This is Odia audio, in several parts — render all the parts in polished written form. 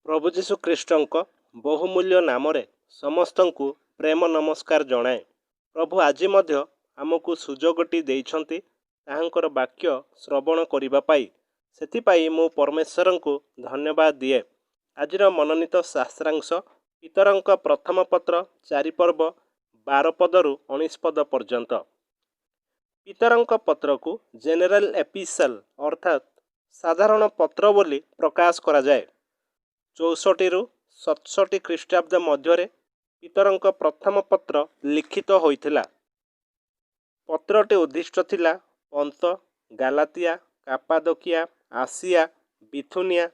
ପ୍ରଭୁ ଯୀଶୁ ଖ୍ରୀଷ୍ଟଙ୍କ ବହୁମୂଲ୍ୟ ନାମରେ ସମସ୍ତଙ୍କୁ ପ୍ରେମ ନମସ୍କାର ଜଣାଏ। ପ୍ରଭୁ ଆଜି ମଧ୍ୟ ଆମକୁ ସୁଯୋଗଟି ଦେଇଛନ୍ତି ତାହାଙ୍କର ବାକ୍ୟ ଶ୍ରବଣ କରିବା ପାଇଁ। ସେଥିପାଇଁ ମୁଁ ପରମେଶ୍ୱରଙ୍କୁ ଧନ୍ୟବାଦ ଦିଏ। ଆଜିର ମନୋନୀତ ଶାସ୍ତ୍ରାଂଶ ପିତରଙ୍କ ପ୍ରଥମ ପତ୍ର 4 ପର୍ବ 12 ପଦରୁ 19 ପଦ ପର୍ଯ୍ୟନ୍ତ। ପିତରଙ୍କ ପତ୍ରକୁ ଜେନେରାଲ ଏପିସଲ ଅର୍ଥାତ୍ ସାଧାରଣ ପତ୍ର ବୋଲି ପ୍ରକାଶ କରାଯାଏ। 64ରୁ 67 ଖ୍ରୀଷ୍ଟାବ୍ଦ ମଧ୍ୟରେ ପିତରଙ୍କ ପ୍ରଥମ ପତ୍ର ଲିଖିତ ହୋଇଥିଲା। ପତ୍ରଟି ଉଦ୍ଦିଷ୍ଟ ଥିଲା ପନ୍ତ, ଗାଲାତିଆ, କାପାଦୋକିଆ, ଆସିଆ, ବିଥୁନିଆ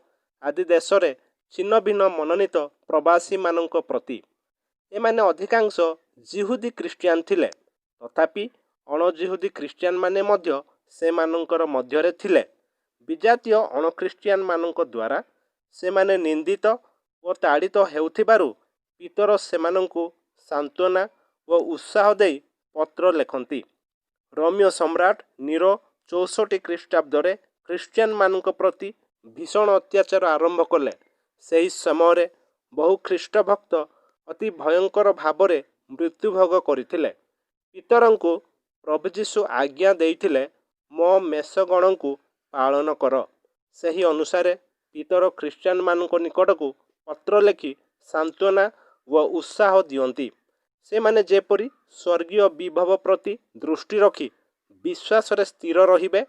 ଆଦି ଦେଶରେ ଛିନ୍ନ ଭିନ୍ନ ମନୋନୀତ ପ୍ରବାସୀମାନଙ୍କ ପ୍ରତି। ଏମାନେ ଅଧିକାଂଶ ଯିହୁଦୀ ଖ୍ରୀଷ୍ଟିଆନ ଥିଲେ, ତଥାପି ଅଣଯିହୁଦୀ ଖ୍ରୀଷ୍ଟିଆନମାନେ ମଧ୍ୟ ସେମାନଙ୍କର ମଧ୍ୟରେ ଥିଲେ। ବିଜାତୀୟ ଅଣଖ୍ରୀଷ୍ଟିଆନମାନଙ୍କ ଦ୍ୱାରା ସେମାନେ ନିନ୍ଦିତ ଓ ତାଡ଼ିତ ହେଉଥିବାରୁ ପିତର ସେମାନଙ୍କୁ ସାନ୍ତ୍ୱନା ଓ ଉତ୍ସାହ ଦେଇ ପତ୍ର ଲେଖନ୍ତି। ରୋମୀୟ ସମ୍ରାଟ ନିରୋ 64 ଖ୍ରୀଷ୍ଟାବ୍ଦରେ ଖ୍ରୀଷ୍ଟିଆନମାନଙ୍କ ପ୍ରତି ଭୀଷଣ ଅତ୍ୟାଚାର ଆରମ୍ଭ କଲେ। ସେହି ସମୟରେ ବହୁ ଖ୍ରୀଷ୍ଟ ଭକ୍ତ ଅତି ଭୟଙ୍କର ଭାବରେ ମୃତ୍ୟୁଭୋଗ କରିଥିଲେ। ପିତରଙ୍କୁ ପ୍ରଭୁ ଯୀଶୁ ଆଜ୍ଞା ଦେଇଥିଲେ, ମୋ ମେଷଗଣଙ୍କୁ ପାଳନ କର। ସେହି ଅନୁସାରେ ପିତର ଖ୍ରୀଷ୍ଟିଆନମାନଙ୍କ ନିକଟକୁ ପତ୍ର ଲେଖି ସାନ୍ତ୍ୱନା ଓ ଉତ୍ସାହ ଦିଅନ୍ତି। ସେମାନେ ଯେପରି ସ୍ୱର୍ଗୀୟ ବିଭବ ପ୍ରତି ଦୃଷ୍ଟି ରଖି ବିଶ୍ୱାସରେ ସ୍ଥିର ରହିବେ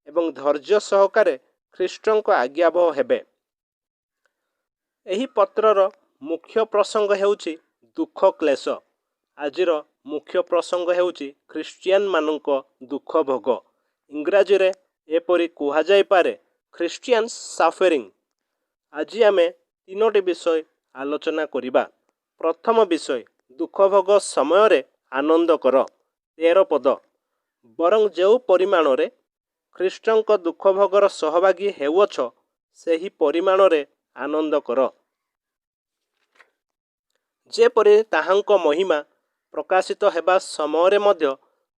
ଏବଂ ଧୈର୍ଯ୍ୟ ସହକାରେ ଖ୍ରୀଷ୍ଟଙ୍କ ଆଜ୍ଞାବହ ହେବେ। ଏହି ପତ୍ରର ମୁଖ୍ୟ ପ୍ରସଙ୍ଗ ହେଉଛି ଦୁଃଖ କ୍ଲେଶ। ଆଜିର ମୁଖ୍ୟ ପ୍ରସଙ୍ଗ ହେଉଛି ଖ୍ରୀଷ୍ଟିଆନମାନଙ୍କ ଦୁଃଖ ଭୋଗ। ଇଂରାଜୀରେ ଏପରି କୁହାଯାଇପାରେ, ଖ୍ରୀଷ୍ଟିଆନ ସାଫରିଂ। ଆଜି ଆମେ 3ଟି ବିଷୟ ଆଲୋଚନା କରିବା। ପ୍ରଥମ ବିଷୟ, ଦୁଃଖ ଭୋଗ ସମୟରେ ଆନନ୍ଦ କର। 13 ପଦ, ବରଂ ଯେଉଁ ପରିମାଣରେ ଖ୍ରୀଷ୍ଟଙ୍କ ଦୁଃଖ ଭୋଗର ସହଭାଗୀ ହେଉଅଛ, ସେହି ପରିମାଣରେ ଆନନ୍ଦ କର, ଯେପରି ତାହାଙ୍କ ମହିମା ପ୍ରକାଶିତ ହେବା ସମୟରେ ମଧ୍ୟ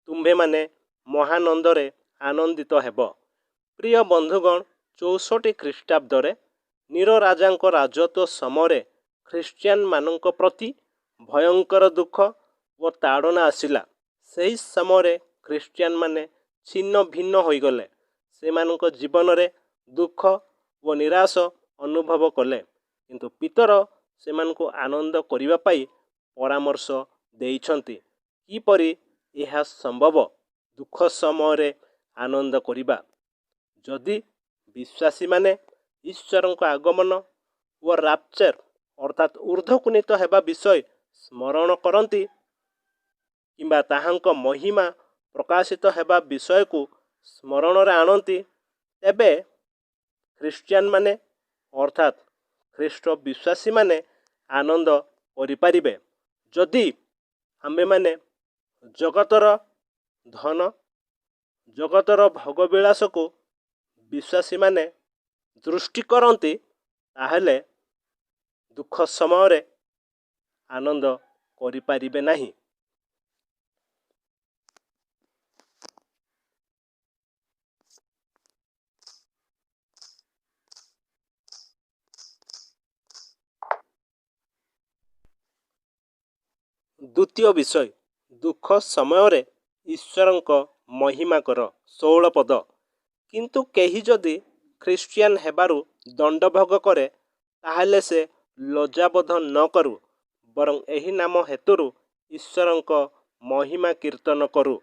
ତୁମ୍ଭେମାନେ ମହାନନ୍ଦରେ ଆନନ୍ଦିତ ହେବ। ପ୍ରିୟ ବନ୍ଧୁଗଣ, 64 ଖ୍ରୀଷ୍ଟାବ୍ଦରେ ନିରୋ ରାଜାଙ୍କ ରାଜତ୍ୱ ସମୟରେ ଖ୍ରୀଷ୍ଟିଆନମାନଙ୍କ ପ୍ରତି ଭୟଙ୍କର ଦୁଃଖ ଓ ତାଡ଼ନା ଆସିଲା। ସେହି ସମୟରେ ଖ୍ରୀଷ୍ଟିଆନମାନେ ଛିନ୍ନ ଭିନ୍ନ ହୋଇଗଲେ। ସେମାନଙ୍କ ଜୀବନରେ ଦୁଃଖ ଓ ନିରାଶ ଅନୁଭବ କଲେ। କିନ୍ତୁ ପିତର ସେମାନଙ୍କୁ ଆନନ୍ଦ କରିବା ପାଇଁ ପରାମର୍ଶ ଦେଇଛନ୍ତି। କିପରି ଏହା ସମ୍ଭବ? ଦୁଃଖ ସମୟରେ ଆନନ୍ଦ କରିବା। ଯଦି ବିଶ୍ୱାସୀମାନେ ଈଶ୍ୱରଙ୍କ ଆଗମନ ଓ ରାପଚର ଅର୍ଥାତ୍ ଉର୍ଦ୍ଧ୍ୱକୁନୀତ ହେବା ବିଷୟ ସ୍ମରଣ କରନ୍ତି କିମ୍ବା ତାହାଙ୍କ ମହିମା ପ୍ରକାଶିତ ହେବା ବିଷୟକୁ ସ୍ମରଣରେ ଆଣନ୍ତି, ତେବେ ଖ୍ରୀଷ୍ଟିଆନମାନେ ଅର୍ଥାତ୍ ଖ୍ରୀଷ୍ଟ ବିଶ୍ୱାସୀମାନେ ଆନନ୍ଦ କରିପାରିବେ। ଯଦି ଆମ୍ଭେମାନେ ଜଗତର ଧନ, ଜଗତର ଭୋଗବିଳାସକୁ ବିଶ୍ୱାସୀମାନେ ଦୃଷ୍ଟି କରନ୍ତି, ତାହେଲେ ଦୁଃଖ ସମୟରେ ଆନନ୍ଦ କରିପାରିବେ ନାହିଁ। ଦ୍ୱିତୀୟ ବିଷୟ, ଦୁଃଖ ସମୟରେ ଈଶ୍ୱରଙ୍କ ମହିମା କର। 16 ପଦ, କିନ୍ତୁ କେହି ଯଦି ଖ୍ରୀଷ୍ଟିଆନ ହେବାରୁ ଦଣ୍ଡଭୋଗ କରେ, ତାହେଲେ ସେ ଲଜ୍ଜାବୋଧ ନ କରୁ, ବରଂ ଏହି ନାମ ହେତୁରୁ ଈଶ୍ୱରଙ୍କ ମହିମା କୀର୍ତ୍ତନ କରୁ।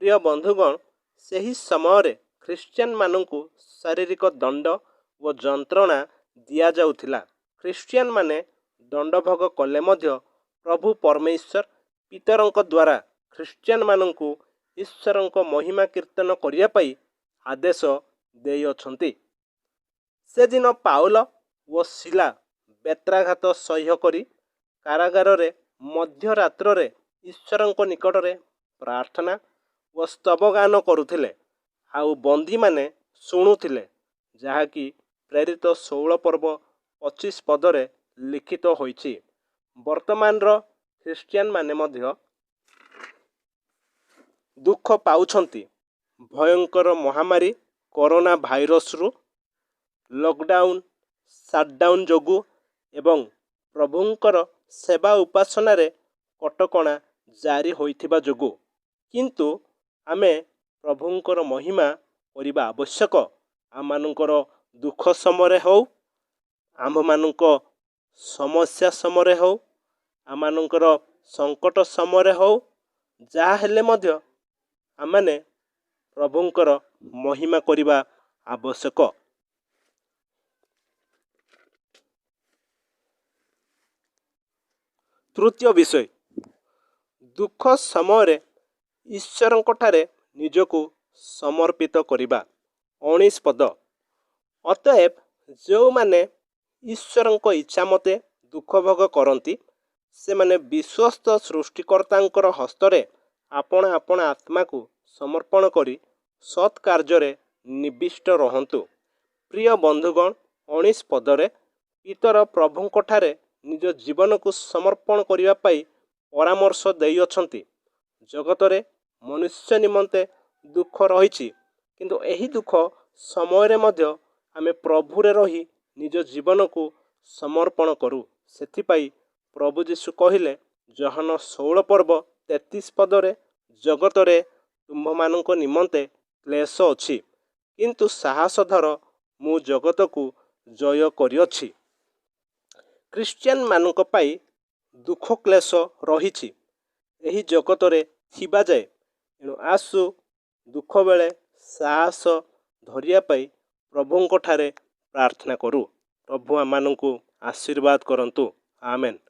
ପ୍ରିୟ ବନ୍ଧୁଗଣ, ସେହି ସମୟରେ ଖ୍ରୀଷ୍ଟିଆନମାନଙ୍କୁ ଶାରୀରିକ ଦଣ୍ଡ ଓ ଯନ୍ତ୍ରଣା ଦିଆଯାଉଥିଲା। ଖ୍ରୀଷ୍ଟିଆନମାନେ ଦଣ୍ଡଭୋଗ କଲେ ମଧ୍ୟ ପ୍ରଭୁ ପରମେଶ୍ୱର ପିତରଙ୍କ ଦ୍ୱାରା ଖ୍ରୀଷ୍ଟିଆନମାନଙ୍କୁ ଈଶ୍ୱରଙ୍କ ମହିମା କୀର୍ତ୍ତନ କରିବା ପାଇଁ ଆଦେଶ ଦେଇଅଛନ୍ତି। ସେଦିନ ପାଉଲ ଓ ଶୀଲା ବେତ୍ରାଘାତ ସହ୍ୟ କରି କାରାଗାରରେ ମଧ୍ୟରାତ୍ରରେ ଈଶ୍ୱରଙ୍କ ନିକଟରେ ପ୍ରାର୍ଥନା ଓ ସ୍ତବଗାନ କରୁଥିଲେ, ଆଉ ବନ୍ଦୀମାନେ ଶୁଣୁଥିଲେ, ଯାହାକି ପ୍ରେରିତ 16 ପର୍ବ 25 ପଦରେ ଲିଖିତ ହୋଇଛି। ବର୍ତ୍ତମାନର ଖ୍ରୀଷ୍ଟିଆନ ମାନେ ମଧ୍ୟ ଦୁଃଖ ପାଉଛନ୍ତି ଭୟଙ୍କର ମହାମାରୀ କରୋନା ଭାଇରସରୁ, ଲକଡାଉନ୍ ସଟ୍ଡାଉନ୍ ଯୋଗୁଁ ଏବଂ ପ୍ରଭୁଙ୍କର ସେବା ଉପାସନାରେ କଟକଣା ଜାରି ହୋଇଥିବା ଯୋଗୁଁ। କିନ୍ତୁ ଆମେ ପ୍ରଭୁଙ୍କର ମହିମା କରିବା ଆବଶ୍ୟକ। ଆମମାନଙ୍କର ଦୁଃଖ ସମୟରେ ହେଉ, ଆମ୍ଭମାନଙ୍କ ସମସ୍ୟା ସମୟରେ ହେଉ, ଆମମାନଙ୍କର ସଙ୍କଟ ସମୟରେ ହେଉ, ଯାହା ହେଲେ ମଧ୍ୟ ଆମମାନେ ପ୍ରଭୁଙ୍କର ମହିମା କରିବା ଆବଶ୍ୟକ। ତୃତୀୟ ବିଷୟ, ଦୁଃଖ ସମୟରେ ଈଶ୍ୱରଙ୍କଠାରେ ନିଜକୁ ସମର୍ପିତ କରିବା। 19 ପଦ, ଅତଏବ ଯେଉଁମାନେ ଈଶ୍ୱରଙ୍କ ଇଚ୍ଛା ମତେ ଦୁଃଖ ଭୋଗ କରନ୍ତି, ସେମାନେ ବିଶ୍ୱସ୍ତ ସୃଷ୍ଟିକର୍ତ୍ତାଙ୍କର ହସ୍ତରେ ଆପଣା ଆପଣା ଆତ୍ମାକୁ ସମର୍ପଣ କରି ସତ୍ କାର୍ଯ୍ୟରେ ନିବିଷ୍ଟ ରହନ୍ତୁ। ପ୍ରିୟ ବନ୍ଧୁଗଣ, 19 ପଦରେ ପିତର ପ୍ରଭୁଙ୍କଠାରେ ନିଜ ଜୀବନକୁ ସମର୍ପଣ କରିବା ପାଇଁ ପରାମର୍ଶ ଦେଇଅଛନ୍ତି। ଜଗତରେ ମନୁଷ୍ୟ ନିମନ୍ତେ ଦୁଃଖ ରହିଛି, କିନ୍ତୁ ଏହି ଦୁଃଖ ସମୟରେ ମଧ୍ୟ ଆମେ ପ୍ରଭୁରେ ରହି ନିଜ ଜୀବନକୁ ସମର୍ପଣ କରୁ। ସେଥିପାଇଁ ପ୍ରଭୁ ଯୀଶୁ କହିଲେ ଯୋହନ 16 ପର୍ବ 33 ପଦରେ, ଜଗତରେ ତୁମ୍ଭମାନଙ୍କ ନିମନ୍ତେ କ୍ଲେଶ ଅଛି, କିନ୍ତୁ ସାହସ ଧର, ମୁଁ ଜଗତକୁ ଜୟ କରିଅଛି। ଖ୍ରୀଷ୍ଟିଆନ ମାନଙ୍କ ପାଇଁ ଦୁଃଖ କ୍ଲେଶ ରହିଛି ଏହି ଜଗତରେ ଥିବା ଯାଏ। ଏଣୁ ଆସୁ ଦୁଃଖ ବେଳେ ସାହସ ଧରିବା ପାଇଁ ପ୍ରଭୁଙ୍କଠାରେ ପ୍ରାର୍ଥନା କରୁ। ପ୍ରଭୁ ଆମମାନଙ୍କୁ ଆଶୀର୍ବାଦ କରନ୍ତୁ। ଆମେନ୍।